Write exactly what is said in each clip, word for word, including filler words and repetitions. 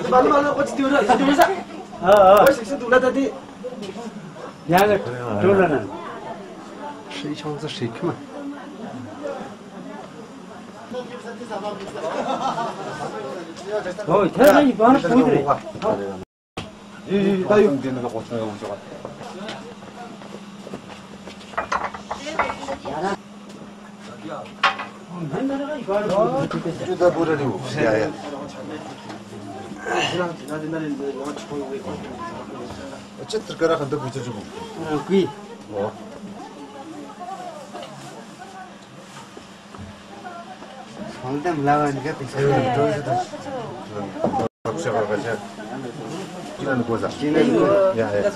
Malu, malu, ko tsi tiura, tsi tiura sa. Ah, ah. Ko sik sa dula tadi. Ya, ya, dula na. Shi chong sa shi kuma. Oh, thara ni ban pudre. Ih, ih, tayo. Juda bura di bu. Ya, ya. Acha, terkara kan tu bucu cukup. Kui. Oh. Hong tam lawan ka pisa. Ayo, to, to, to. Bagus ya, bagus ya. Jinan goza. Jinan goza. Ya, ya.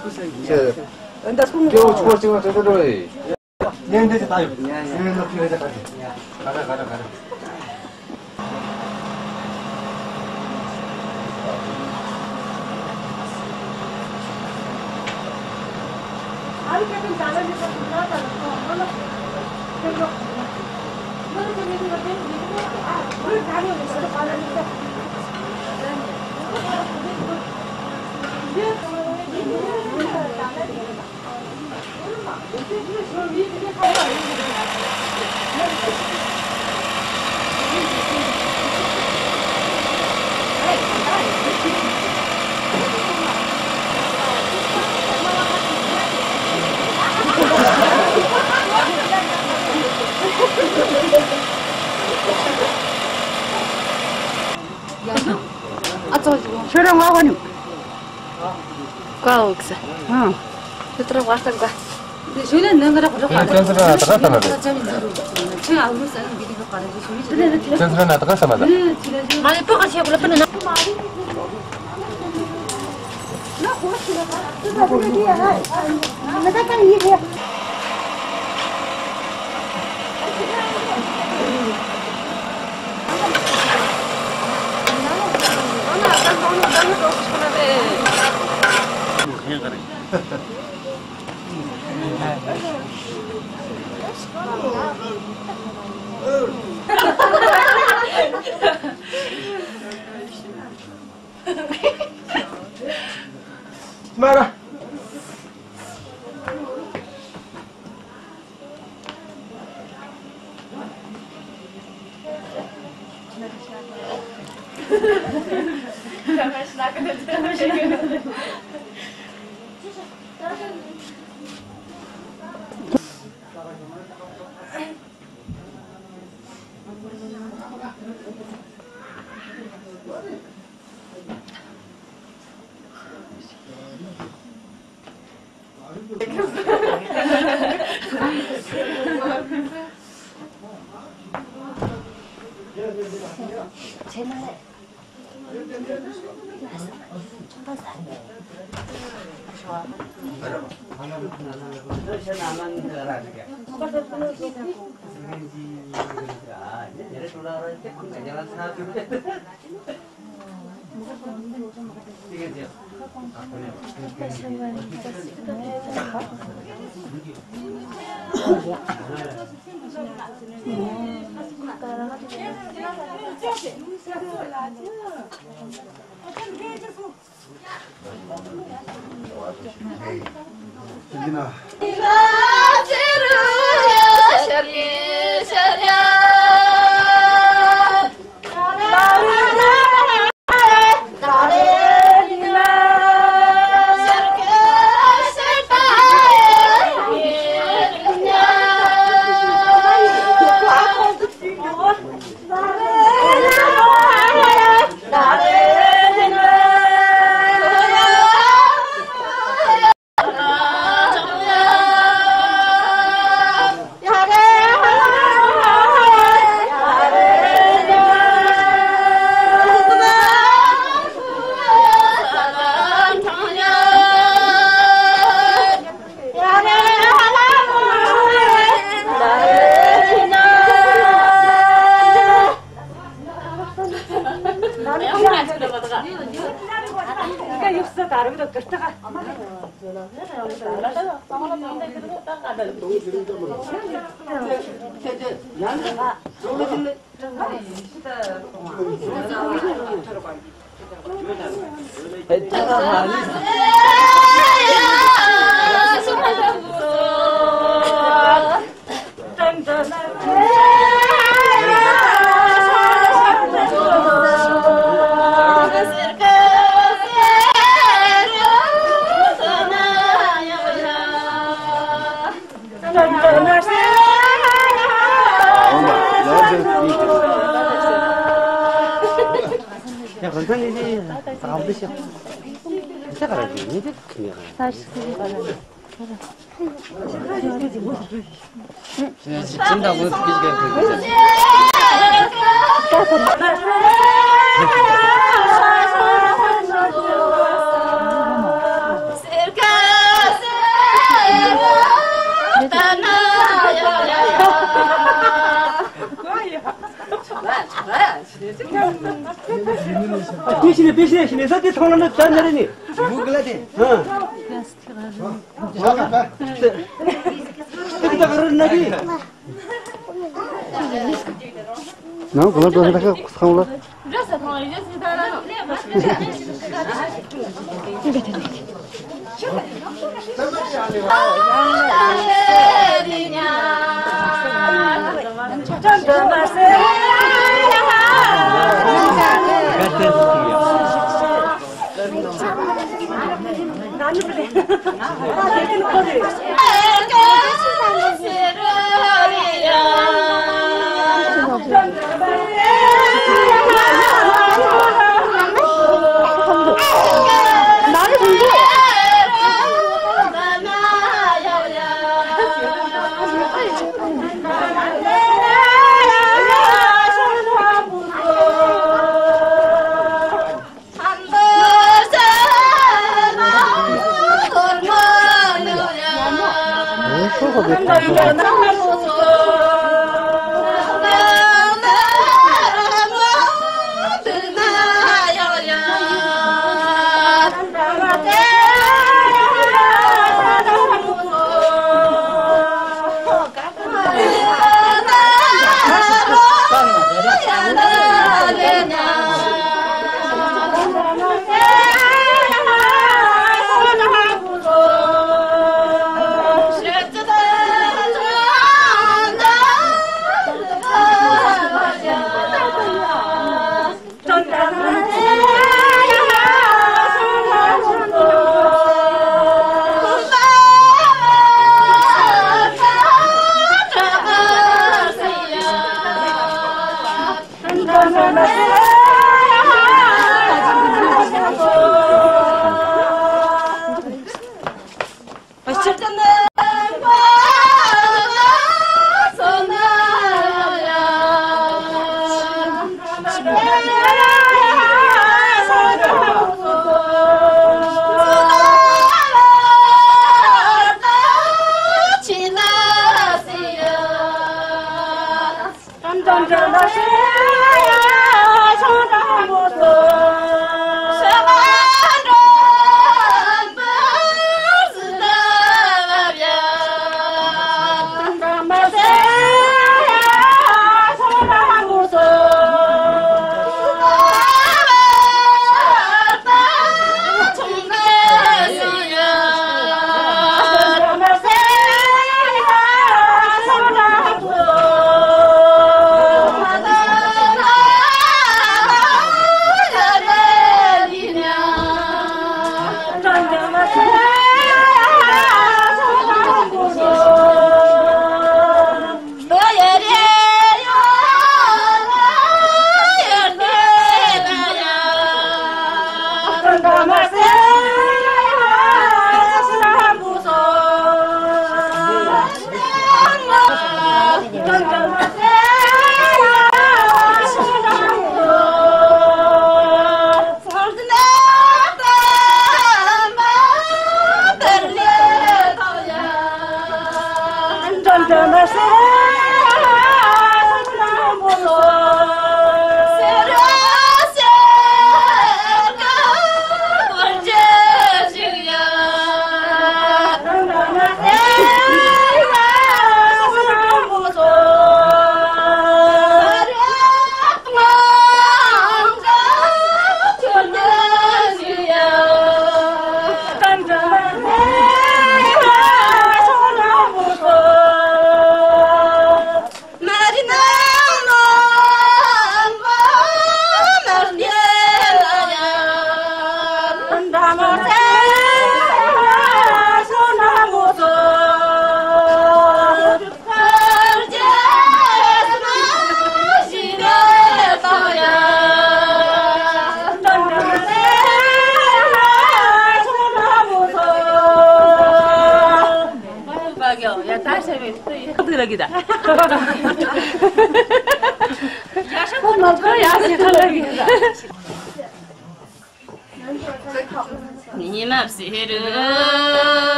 Yo, cukup, cukup, cukup, cukup. Yan, yan, tayo. Yan, yan, yan, yan. Kada, kada, kada. Shorong wa wani. Kau kisa. Hmm. Setra wa sa ga. Tensra na taka sama da. Tensra na taka sama da. Mara.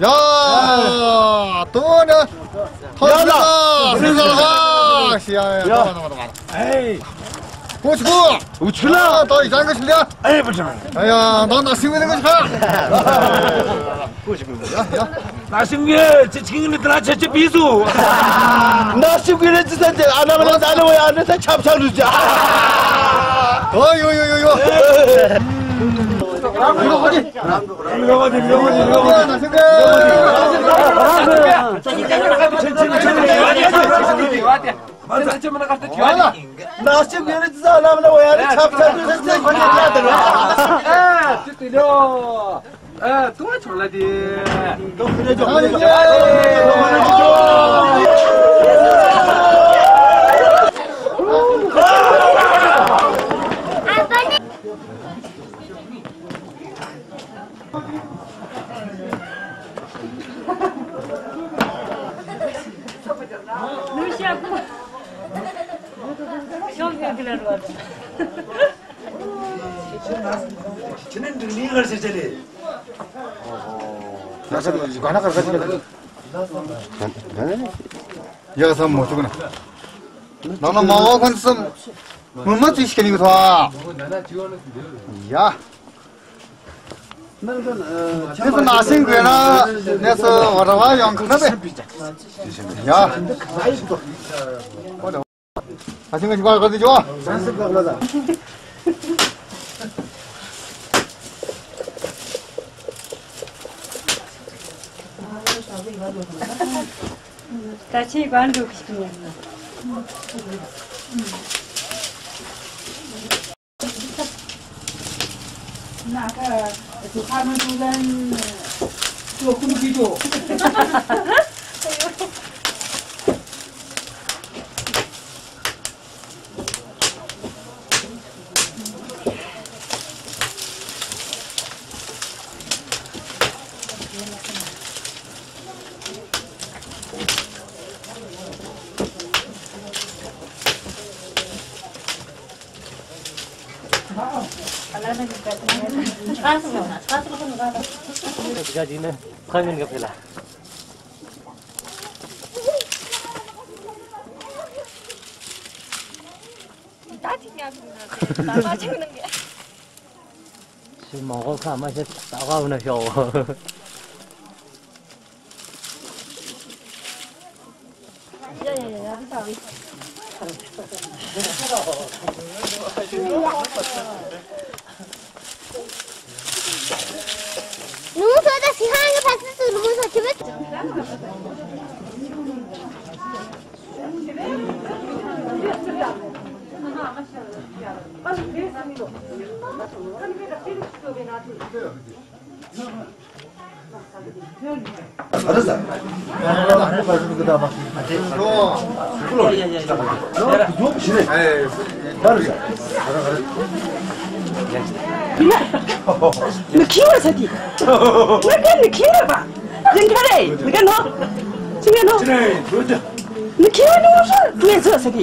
야, 또 뭐냐? 야, 나. 야, 야, 야. 야, 나, 나, 나, 나. 에이. Kuchku. Uchkula. To ijan ko chilya. Ai, bajang. Aya, na nasing ko chilya. Kuchku. Ya, ya. Nasing ko, chiching ni tla chacha bisu. Nasing ko ni chacha, ana mala ana wa ana sa chap chap luja. Oi, oi, oi, oi, oi. Ya, sam mo chukuna. Nana mawa kan sam. Mama tish kani ko. Ya. Neso nasing ko na, neso warawa yang kana be. Ya. Nasing ko jual ko di jo. Tachi ban duk. Si mangkok kha ma si tawa una sho. Nü khiwa sadi. Nü khiwa ba. Jing kare. Nü kano. Jing kano. Nü khiwa no sa. Nü khiwa sadi.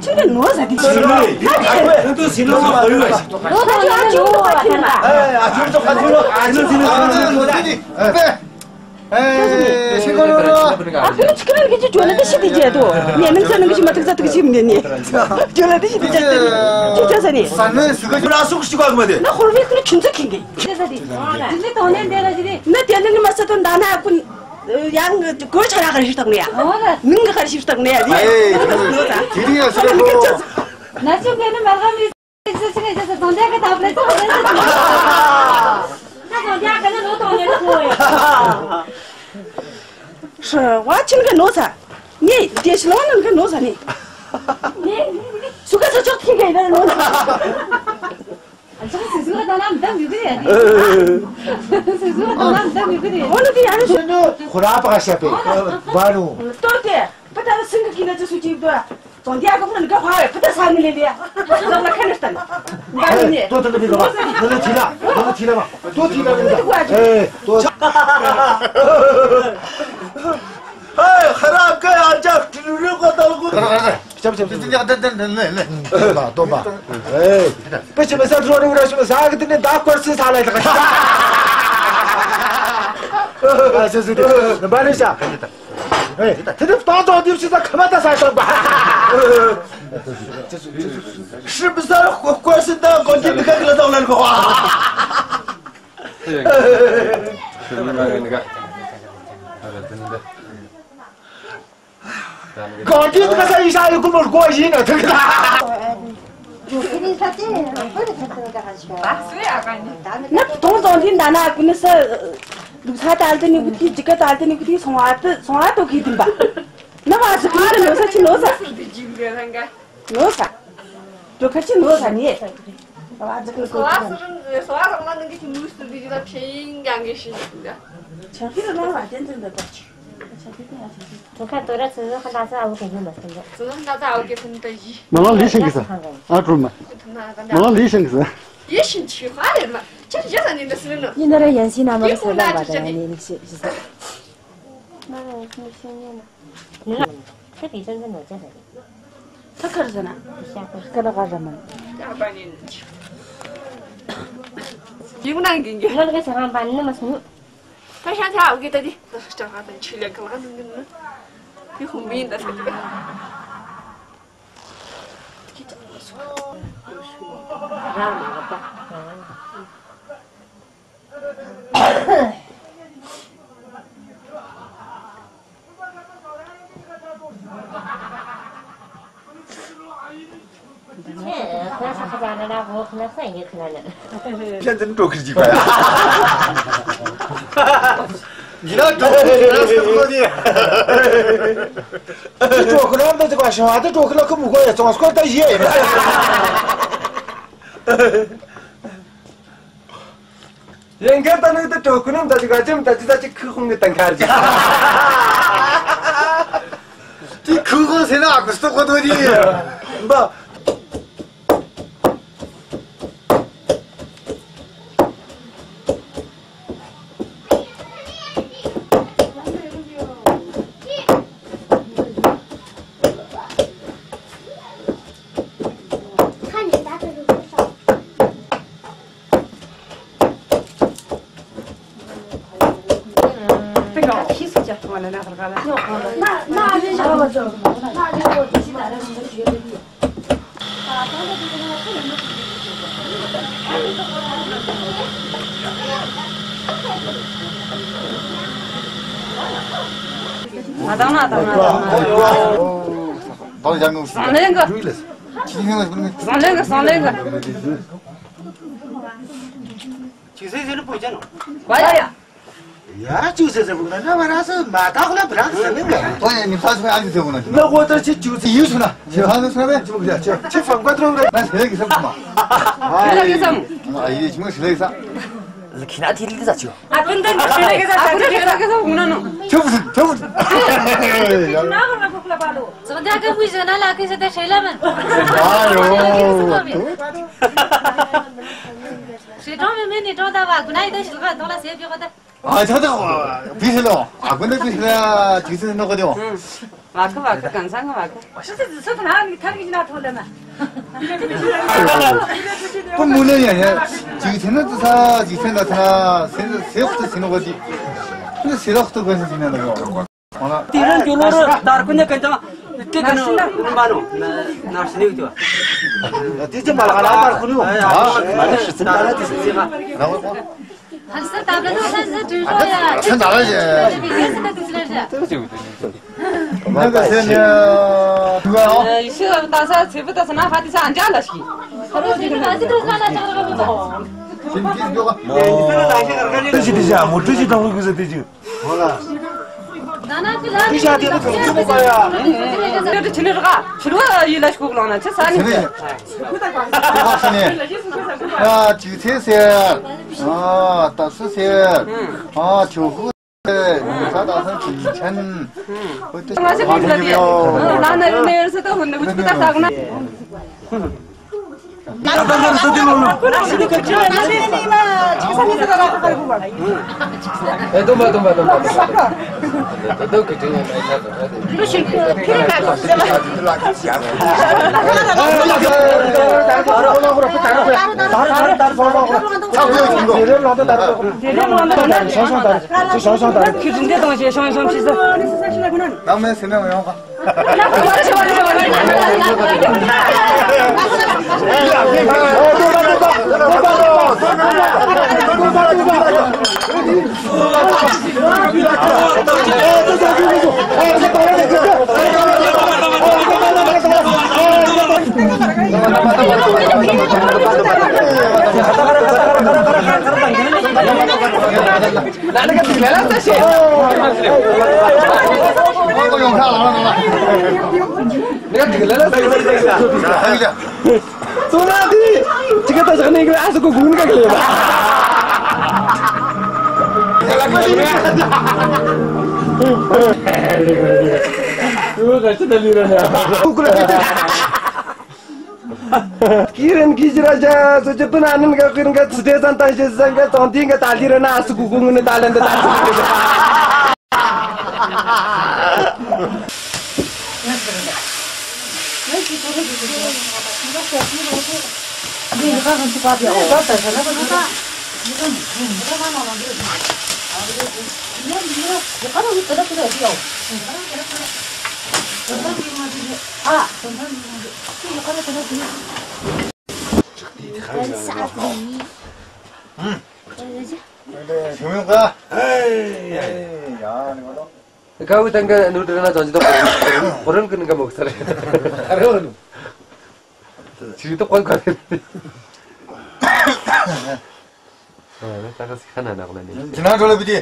Chingka no sadi. Sino. Nto sino ma bayu. Nto sino ma bayu. Eh, sino. Apu chikran ke juala de sidi je to. Ni nang sa nang si matak sa tak si ni ni. Juala de sidi je. Juala sa ni. Sana suka jula suk sik agma de. Na khorbi kulu chunsa kingi. Jile tone de la jile. Na tiang nang masa to dana kun. Yang ko chara kar sirtak ne ya. Nung kar sirtak ne ya. Ai, jadi ya sudah ko. Nasi kene malgam ni sese sese tonde ke taple to. Na tonde ke no tonde ko ya. Shi, wa chin ke no sa. Ni, de shi lo nang ke no sa ni. Ni, suka sa chok ki ke no sa. ཁོ་རང་པ་ཤ་པེ། བ་ནུ། ཏོ་ཏེ། པ་ད་སིང་གི་ན་ཅི་སུ་ཅིག་དོ། ཙོང་ཏེ་ཨ་ག་ཕུ་ན་ག་ཕ་བེ་པ་ད་ས་ནི་ལེ་ལེ། ལ་ལ་ཁ་ནི་སྟན། ང་ནི། ཏོ་ཏོ་ཏོ་མི་ག་བ། ཏོ་ཏོ་ཐི་ལ། ཏོ་ཏོ་ཐི་ལ་མ། ཏོ་ཏོ་ཐི་ལ་མ། ཏོ། ཧེ། ཧེ། ཁ་ར་ཀ་ཡ་ཅག་ཏུ་རུ་ལུ་ཀ་ཏ་ལ་ཀུ། ཁ་ར་ཁ་ར། ཅབ་ཅབ་ཅབ། ཏོ་ཏོ་ཏོ་ཏོ། ཧེ། པེ་ཅི་མ་ས་ཏྲོ་རུ་ར་ཤུ་མ་ས་གི་ཏི་ནི་ད་ཀོར་སི་ས་ལ་ཡ་ད་ཀ། ཨ་སུ་སུ་ཏེ། ན་བ་རེ་ཤ། ཨེ། ཏེ་ཏེ་ཏོང་ཏོ་ཏེ་ཕྱི་ས་ཁ་མ་ཏ་ས་ཏོང་པ། ཤི་བི་ས་ཁོ་ཁོ་སི་ཏ་གོ་ཏི་ཏི་ཁ་ལ་ཏོང་ལན་གོ། གོ་ཏི་ཏི་ཁ་ས་ཡི་ས་ཡི་ཀུ་མོ་གོ་ཡི་ན་ཏི་ཁ། ན་ཏོང་ཏོ་ཏི་ན་ན་ཀུ་ནི་ས། ལུག་ས་ཏལ་ཏེ་ནི་ཀུ་ཏི་ཇི་ཀ་ཏལ་ཏེ་ནི་ཀུ་ཏི་སོང་ཨ་ཏི་སོང་ཨ་ཏོ་ཁི་ཏི་བ། ན་བ་ཟི་ཀུ་ནི་ནོ་ས་ཅི་ནོ་ས། ནོ་ས། ཏོ་ཁ་ཅི་ནོ་ས་ནི། བ་ཟི་ཀུ་ནི་ཀོ་ཅི། ཁ་ཏོ་ར་ཚི་ཁ་ཏ་ས་ཨ་བུ་ཀེ་ནི་མ་སྟན་ཏོ། ཚི་ཁ་ཏ་ས་ཨ་བུ་ཀེ་ནི་མ་སྟན་ཏོ། མ་ལ་ལི་ཤིང་གི་ས། ཨ་ཀྲུ་མ། མ་ལ་ལི་ཤིང་གི་ས། ཡེ་ཤིང་ཆི་ཧ་རེ་མ། ཆ་ཡ་ས་ནི་ནི་སི་ནི། ཡིན་ན་ར་ཡན་སི་ན་མ་གི་ས་ལ་བ་ད་ཡ་ནི་ནི་ཤི་ཤི་ས། ན་ར་ཡན་སི་ནི་ཤི་ནི་ན། ཁ་ཏི་ཤན་ས་ནོ་ཅ་ཧ་རེ། ཐ་ཁར་ས་ན། ཤ་ཁར་ས་ན་ག་ར་མ། ཡིག་ནང་གི་གི། ང་ལ་ག་ས་རང་པ་ནི་མ་སུ་ནི། ད་ཤ་ཚ་འོ་གི་ད་དི། ད་ཤ་ཚ་ག་ད་ཆི་ལེ་ག་ལ་ག་ནི་ནི། དི་ཧུམ་བི་ཡིན་ད་ས་གི་ད། ར་མ་ག་པ། ཁྱེད་ཚོ་འགྲོ་ཁུལ་གྱིས་པ་ཡ། ཉི་ན་འགྲོ་ཁུལ་གྱིས་པ་ཡ། འགྲོ་ཁུལ་རང་དུ་ཅིག་པ་ཤོང་བ་དེ་འགྲོ་ཁུལ་ལ་ཁུ་མི་དགོས་ཡ། ཙོང་སྐོར་ད་ཡེ་ཡིན། ཡིན་ག་ད་ནི་ད་གྲོ་ཁུ་ནམ་ད་ཅི་ག་ཅི་ད་ཅི་ད་ཅི་ཁུ་ཁུང་གི་ཏང་ཁར་ཅི། དེ་ཁུ་ཁུང་ཟེར་ན་ཨ་ཁུ་སྟོ་ཁོ་ཐོ་དི། འབའ། ཨ་དང་ན་ཨ་དང་ན་ཨ་དང་ན། བཟང་ལན་གི། བཟང་ལན་གི། བཟང་ལན་གི། ཅི་ཟེར་ཟེར་ནི་པོ་ཅན་ནོ། བ་ཡ། ཡ་ཅི་ཟེར་ཟེར་པོ་ན་ན་བ་ར་སི་མ་ད་ཁོ་ལ་བ་ར་སི་ཟེར་ནི་ག། ཨོ་ཡ་ནི་ཕ་སི་ཨ་ནི་ཟེར་པོ་ན། ན་ཁོ་ད་ཅི་ཅི་ཟེར་ཡུ་སུ་ན། ཅི་ཕ་སི་ན་བེ་ཅི་མོ་གི་ཅི་ཅི་ཕམ་ཀ་ཏྲོ་ར། ན་ཟེར་གི་ས་མ། ཟེར་གི་ས་མ། ཨ་ཡེ་ཅི་མོ་ཟེར་གི་ས། ཁྱི་ན་ཐི་ལི་ས་ཅི། ཨ་ཀུན་ཏན་ཟེར་གི་ས། ཨ་ཀུན་ཏན་ཟེར་གི་ས་ཧུང་ན་ནོ། ཅི་བུ་ཅི་བུ། ན་ཁོ་ན་ཁོ་ལ་བ་ལོ། ཙོང་ཏེ་ཨ་ཀ་བུ་ཟེར་ན་ལ་ཁི་ཟེར་ཏེ་ཧྲེ་ལ་མན། ཨ་ཡོ། ཧྲེ་ཀྲོང་མེ་མེ་ནི་ཀྲོང་ད་བ་ཀུན་ཨི་ཏེ་ཤིལ་ག་ཏོ་ལ་སེ་བི་གོ་ཏེ། ཨ་ཆ་ཏོ། བི་ཧྲེ་ལོ། ཨ་ཀུན་ཏེ་བི་ཧྲེ་ལ་ཅི་ཟེར་ནོ་གོ་ཏེ། བ་ཀ་བ་ཀ་གང་ས་ང་བ་ཀ། ཤི་ཏེ་ཟི་སོ་ཐ་ན་ནི་ཐར་གི་ན་ཐོ་ལ་ན། པུ་མུ་ལེ་ཡ་ཡ། ཅི་ཟེར་ནོ་ཏི་ས་ཅི་ཟེར་ན་ཐ་ན་སེ་སེ་ཁོ་ཏེ་ཟེར་ནོ་གོ་ཏེ། ཏེ་སེ་ར་ཁོ་ཏེ་གོ་ཟེར་ཟེར་ན་ནོ། ཏི་རན་ཇོ་ལོ་ར་དར་ཀུན་ནེ་ཀན་ཏང་། ཏེ་ཀན་ནོ་རུམ་པ་ནོ། ན་ན་ཤི་ནེ་ཡོད་ཏེ་བ། ཏེ་ཅི་མ་ལ་ག་ལ་དར་ཀུན་ནོ། ཨ་ཡ། ཨ་ན་ཤི་ཙི་ན་ལ་ཏི་ཟེར་ཟེར་ག། ཧན་སི་ཏ་བ་ལ་ཧན་སི་ཏུ་རོ་ཡ། ཧན་ཏ་ལ་ཡ། ཧན་སི་ཏ་ཏུ་ཟེར་ཡ། ཏེ་ཟེར་ཡོད་ཏེ། ཏེ་ཟེར་ཡོད་ཏེ། ཏེ་ཟེར་ཡོད་ཏེ། ཡེ་ཤུ་ཏ་ས་ཚེ་བུ་ཏ་ས་ན་ཧ་ཏི་ས་ཨན་ཅ་ལ་ཤི། ཏེ་ཟེར་ཏེ་ཟེར་མོ་ཏེ་ཟེར་ཏང་ལུ་གུ་ཟེར་ཏེ་ཟེར། ཧོ་ལ། ན་ ཁྱེད་ཅག་དེ་ཚོ་གང་ཚོད་མོ་ག་ཡ། ཁྱེད་ལ་ཆུ་ལི་ར་ག་ཆུ་ལི་བ་ཡི་ལ་ཤོག་ལོང་ན་ཆུ་ས་ནི། ཨ་ཅི་ཚེ་ཟེར། ཨ་ད་སུ་ཟེར། ཨ་ཆུ་ཧུ་ཟེར། ས་ད་སང་ཅི་ཆན། ཧུ་ཏི་ང་ཞིག་ཧུ་ཏི་ཡོད། ལ་ན་རུ་ནེ་རུ་སི་ཏོ་ཧུ་ནེ་བུ་ཏི་ཏ་ཏག་ན། Kiren kijira ja, so je pun anin ka kiren ka tsite san tan je san ka tong ting ka tali re na su ku ku ngun talen de ta. Ka u tangga nu dana janji to koron kene ka mok sare. Are onu. Chiri to kwan kwan. Tangga si khana na kula ni. Jina jole bidi.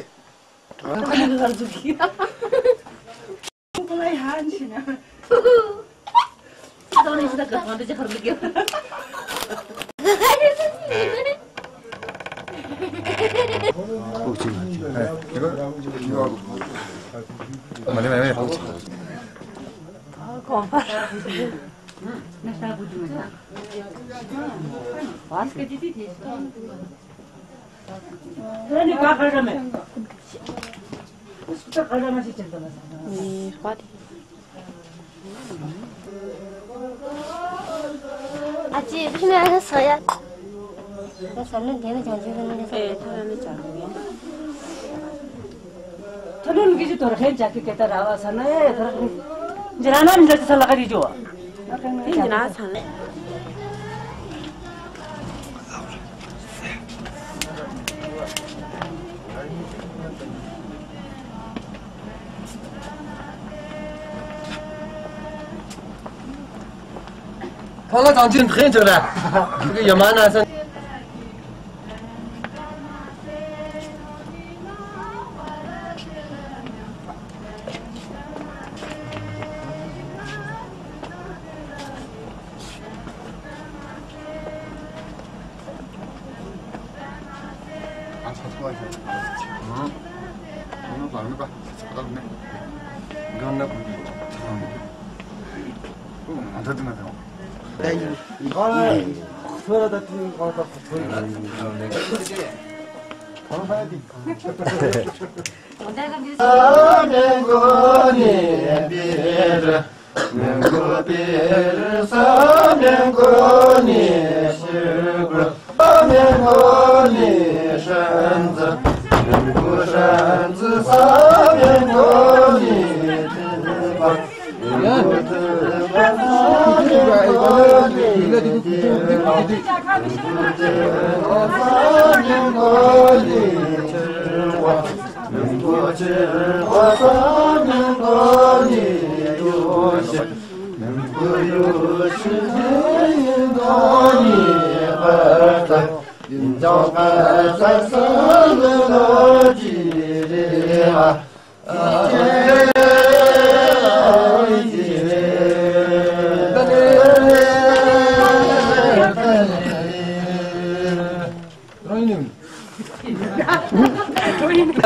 ཨ་ཅེ། ཕི་ན་ས་ཡ། ད་ས་ནི་དེ་ནི་ཅང་ཅི་ཟེར་ན་ས་ཡ། ཐ་ན་ནི་གི་ཅི་དོར་ཁན་ཅག་གི་སྐད་ད་ར་བ་ས་ན་ཨེ་དོར་ཁན། ཇི་ར་ན་མི་ལ་ཅི་ས་ལ་ག་རི་ཇོ། ཨེ་ཇི་ན་ས་ན། ཁོ་ལ་གང་ཅི་ཁེན་ཅིག་ར། ཁི་ཡ་མ་ན་སན།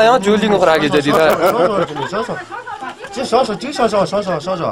ཡང་ཇོ་ལི་ངོ་ར་གི་ཇ་དི་ད། ཅི་ཤོ་ཤོ་ཅི་ཤོ་ཤོ་ཤོ་ཤོ་ཤོ།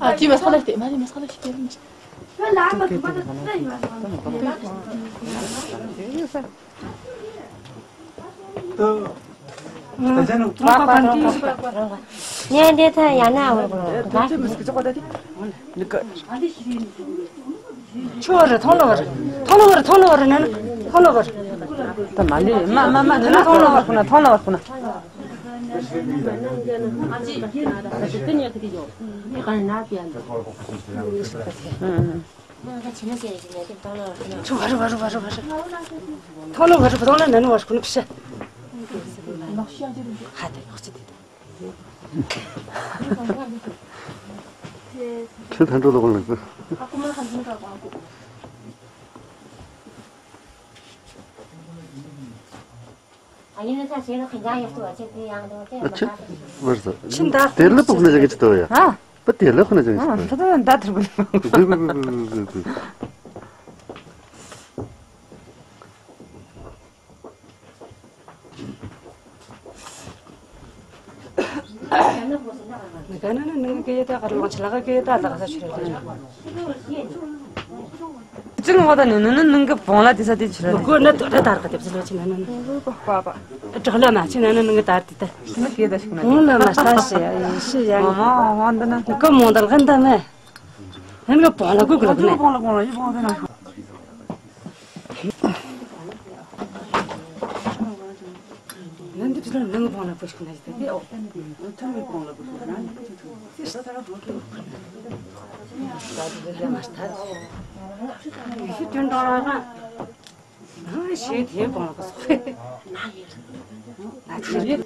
ཨ། དེ་མ་སྐོར་ལ་སྟེ། མ་རེད། མ་སྐོར་ལ་སྟེ། ཉན་དེ་ཐ་ཡ་ན་འོ་གོ། ཆོ་རེ། ཐོང་ལོ་བར། ཐོང་ལོ་བར། ཐོང་ལོ་བར། ཐོང་ལོ་བར། ད་མ་ལི། མ་མ་མ། ཐོང་ལོ་བར་ཁོ་ན། ཐོང་ལོ་བར་ཁོ་ན། ཆོ་བར་བར་བར་བར། ཐོང་ལོ་བར། ཐོང་ལོ་ནན་བར་ཁོ་ན་ཕི་ཤ། ཧ་ད་ལོག་ཅི་དེ། ཁྱེད་ཐན་འགྲོ་ལོག་ལ། ཨ། ཁྱེད་བར་ས། ཁྱེད་དེ་ལ་པོག་ན་ཅང་གི་ཅི་ཏོ་ཡ། ཨ། པ་དེ་ལ་པོག་ན་ཅང་གི་ཅི་ཏོ། ཨ། ད་ད་ཐུར་གོ། ཅི་ནོ་ད་ནི་ནི་ནི་ནང་གི་བོང་ལ་དེ་ས་དེ་ཆུ་ར་དེ། ཀོ་ན་དོ་ད་དར་ག་དེ་ཚོ་ལ་ཅི་ན་ནི་ནི། བྲག་ལ་མ་ཅི་ན་ནི་ནང་གི་དར་དེ་ད། བོང་ལ་མ་ས་ཤི་ཡ་ཡི་ཤི་ཡ། ཀོ་མོང་དར་ག་འདམ་མེ། ནང་གི་བོང་ལ་ཀོ་གི་ལ་ནི། ནན་དེ་བྱས་ན་ནང་གི་བོང་ལ་བུ་ཞིག་ན་ཞིག་དེ། ཨོ། ཐང་གི་བོང་ལ་བུ་ཞིག་ན། ད་དེ་ལ་མ་ལྟ། ཡུལ་ཤུལ་དོན་དང་རང་རང་། ཨ། ཞེས་དེ་བོང་ལ་བུ་ཞིག་ན། ཨ། ཅི་རེད།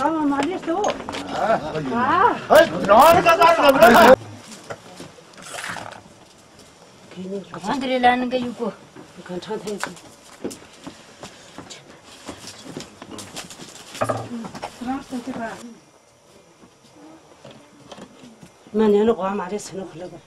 ཨ། མ་ལེགས་སོ། ཨ། ཨ། ཨ། ཨ། ཨ། ཨ། ཨ། ཨ། ཨ། ཨ། ཨ། ཨ། ཨ། ཨ། ཨ། ཨ། ཨ། གང་དེ་རེ་ལ་ནི་ག་ཡུ་གོ། གང་ཁྲང་ཐེ་ཚི། མ་ཉན་ནོ་གོ་མ་རེ་སེ་ནོ་ཁོ་ལ་གོ།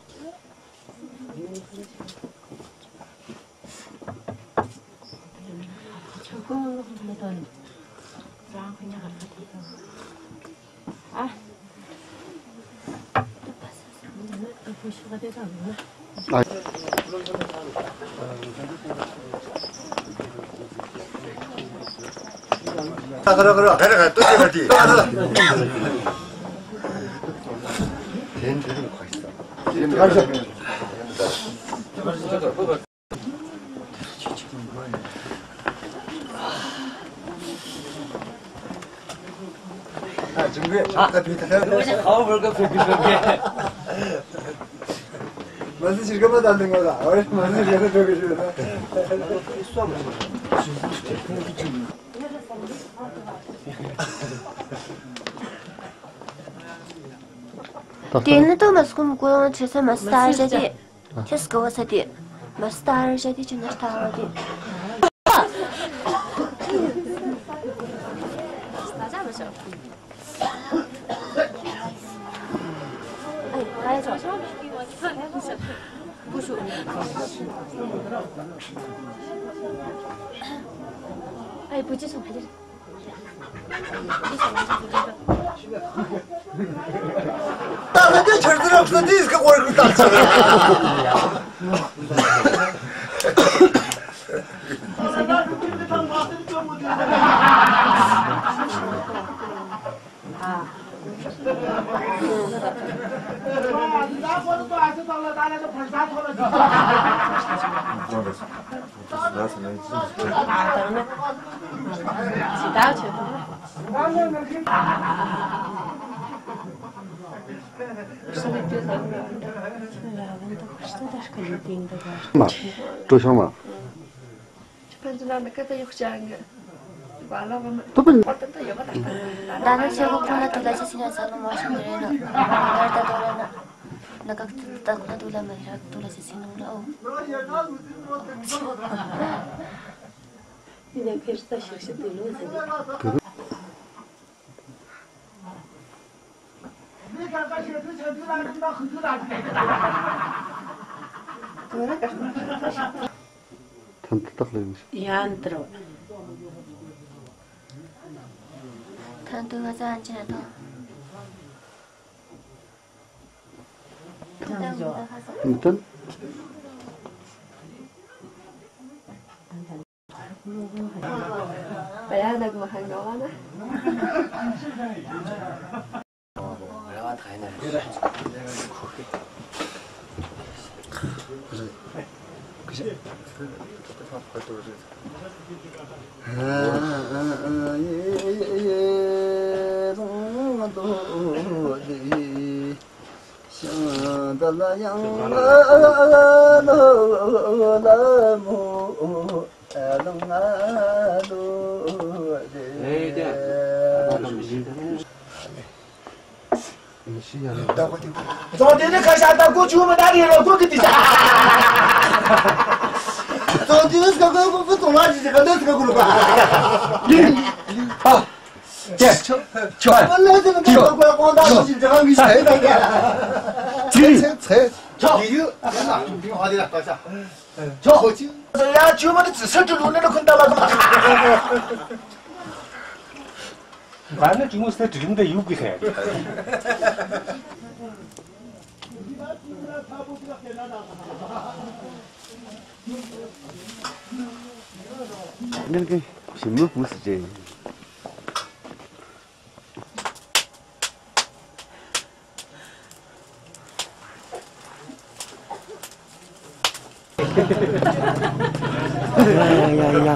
ཏེ་ནི་ཏོ་མ་སྐུ་མི་ཀོ་ཡོང་ཆེ་སེ་མ་སྟར་ཞ་ཏེ། ཁྱེད་སྐུ་བ་ས་ཏེ། མ་སྟར་ཞ་ཏེ་ཅི་ན་སྟར་བ་ཏེ། ད་ལྟ་འདི་ཆར་ཚི་རབ་ས་འདི་སྐད་བར་གི་ད་ཆ། མ། གྲོ་ཤང་མ། ཕན་ཚུན་ལ་ནི་ཀ་ད་ཡོག་ཅང་གི། ད་པ། ད་ནི་ཆེ་གོ་ཁོ་ན་དུ་ལ་ཆེ་སི་ན་ས་ལོ་མོ་ཤིན་རེ་ན། ད་ད་དོ་རེ་ན། ན་ཀ་ད་ཁོ་ན་དུ་ལ་མ་ཧི་ར་དུ་ལ་ཆེ་སི་ནུ་ལ་ཨོ། ཡིན་ན་ཕེར་ས་ཤིག་ཤིག་དུ་ལོ་ཟེར་ཏེ། ཐན་ཏག་ལེ་ཡིན་ཤག་ཡང་དྲི་བ། ཐན་ཏུ་བ་ཟ་ཨན་ཅི་ན་ཏོ། ཐན་ཏུ། ཙོ་དེ་ནི་ཁ་ཤ་ད་གོ་ཆུ་མི་ད་རེ་ལ་གོ་གི་དེ་ཤ། ཙོ་དེ་ནི་སྐ་གོ་གོ་ཙོ་ལ་ཇི་ཇི་ག་ནི་སྐ་གོ་ལ་གོ། ཨ། ཅེ། ཆོ། ཆོ། ཨ་ལེ་དེ་ནི་ཆོ། གོ་གོ་གོ་ད་ཆོ། ཇི་ཇི་ག་མི་ཤ། ཆེ། ཆེ། ཆེ། ཆོ། ཡུ་ཡུ། ཡ་ན་ཡུ་ཧ་དེ་ལ་ད་ཤ། ཆོ། ཁོ་ཅི། ཡ་ཆུ་མ་ནི་ཙི་སི་ཏུ་ལུ་ནི་ནི་ཁུན་ཏ་ལ་གོ། ང་ནི་ཅི་མོ་སེ་དྲི་རིམ་དེ་ཡུག་གི་ཁ་ཡ། ངན་གི་ཞིམ་མོ་བུ་སི་ཅེ། ཡ་ཡ་ཡ།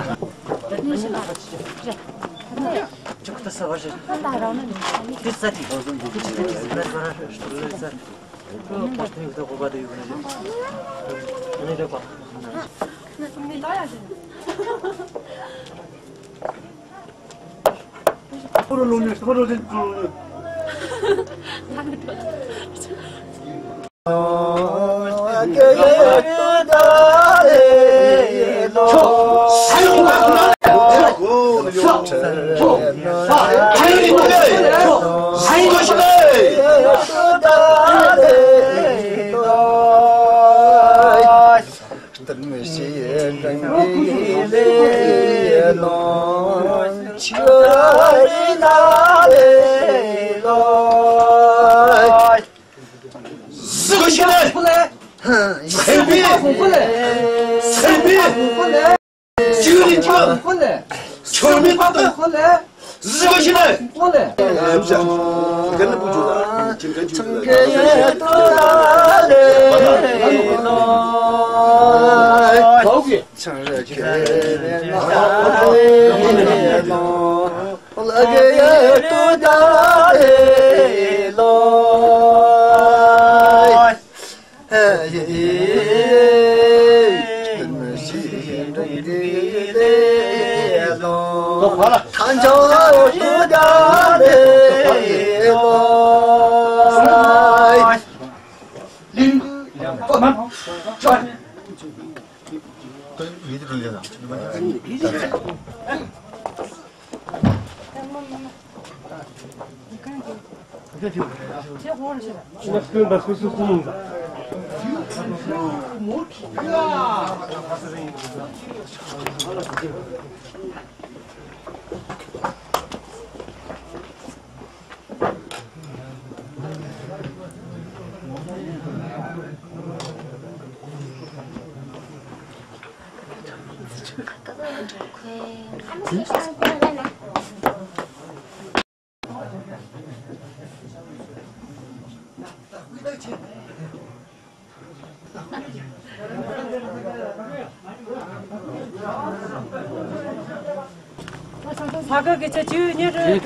Saga ke cha chu ni re.